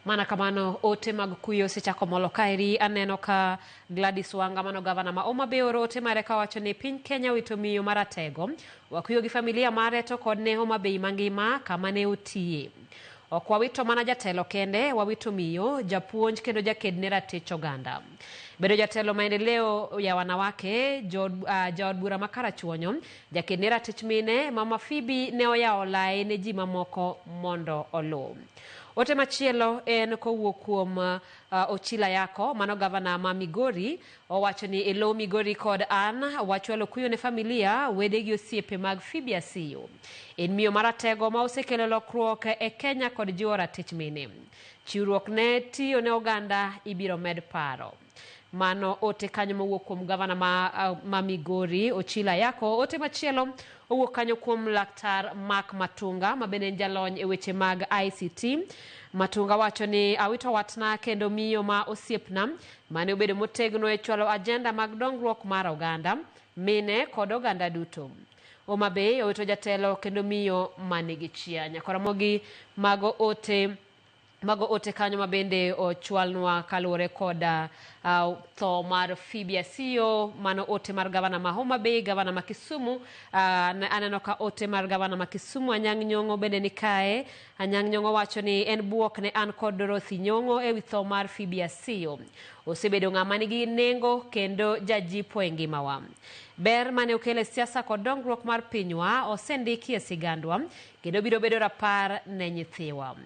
Mana kamano ote mag kuyo osechako molo kaeri. Aneno ka Gladys Wanga mano gavana ma Homa Bay oro ote mare kawacho ni piny Kenya owito miyo maratego. Wakuyo gi familia mare to kod ne Homa Bay mangima kama ne otiye. Ok wawito mana jatelo kende, wawito miyo, japuonj kendo jaked ne ratich oganda. Bedo jatelo maendeleo ya wanawake, jaod bura ma Karachuonyo, jaked ne ratich mine, Mama Phoebe ne oyawo lai ne ji mamoko mondo oluw. Ote machielo en kowuok kuom Ochila Yako, mano gavana ma Migori, owacho ni e lo Migori kod an wachwalo kuyo ne familia, wede gi osiepe mag Phoebe Asiyo. En miyo maratego ma osekelo lokruok e Kenya kod jiwo ratich mine. Chiwruok ne tiyo ne oganda ibiro med paro. Mano ote kanyo mowuok kuom gavana ma Migori Ochila Ayako. Ote machielo owuok kanyo kuom Laktar Mark Matunga ma bende en jalony e weche mag ICT. Matunga wacho ni awito watna kendo miyo ma osiepna mane obedo motegno e chwalo agenda mag dongruok mar oganda, mine kod oganda duto. Homa Bay owito jatelo kendo miyo manigi chia. Nyakoramogi mago ote mago ote kanyo mabende ochwalnwa kaluwore kod tho mar Phoebe Asiyo. Mano ote mar gavana ma Homa Bay, gavana ma Kisumu. Aneno ka ote mar gavana ma Kisumu Anyang' Nyong'o bende ni kae. Anyang' Nyong'o wacho ni en buok ne an kod Dorothy Nyong'o ewi tho mar Phoebe Asiyo. Osebedo ng'ama nigi nengo kendo jajipo e ngimawa. Ber mane okelo e siasa kod dongruok mar pinywa osendiki e sigandwa kendo biro bedo rapar ne nyithiwa.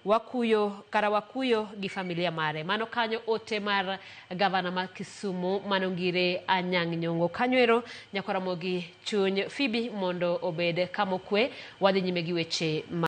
Wakuyo kara wakuyo gi familia mare. Mano kanyo ote mar gavana ma Kisumu mano ngire Anyang' Nyong'o. Kanyo ero nyakwaramogi chuny Phoebe mondo obed kama okwe. Wadhi nyime gi weche.